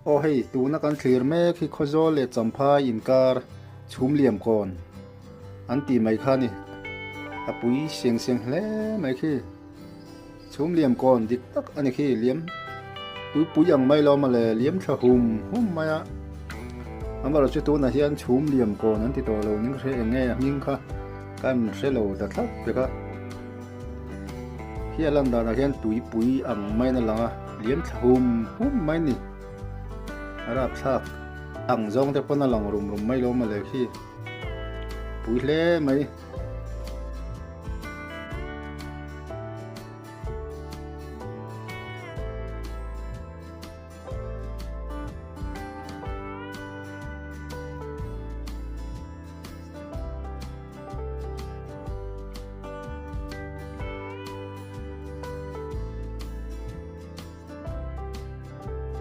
Aw hei tuna kan thlir mek hi Khawzawl leh Champhai inkar chhum liam kawn an tih mai kha a ni. A pui siang siang hle mai khi. Chhum liam kawn dik tak a ni khi liam tuipui ang mai lo mawle liam thla hum hum mai a. Amaherawhchu chu tunah hian chhum liam kawn an ti tawh lo ning hre eng nge a hming kha kan hre lo ta thlap vek a. Khi a lan danah hian tuipui ang maiin a lang a, liam thla hum hum mai a ni. A rapthlak ang zawng te pawn a lang rum rum mai lo mawle khi pui hle mai.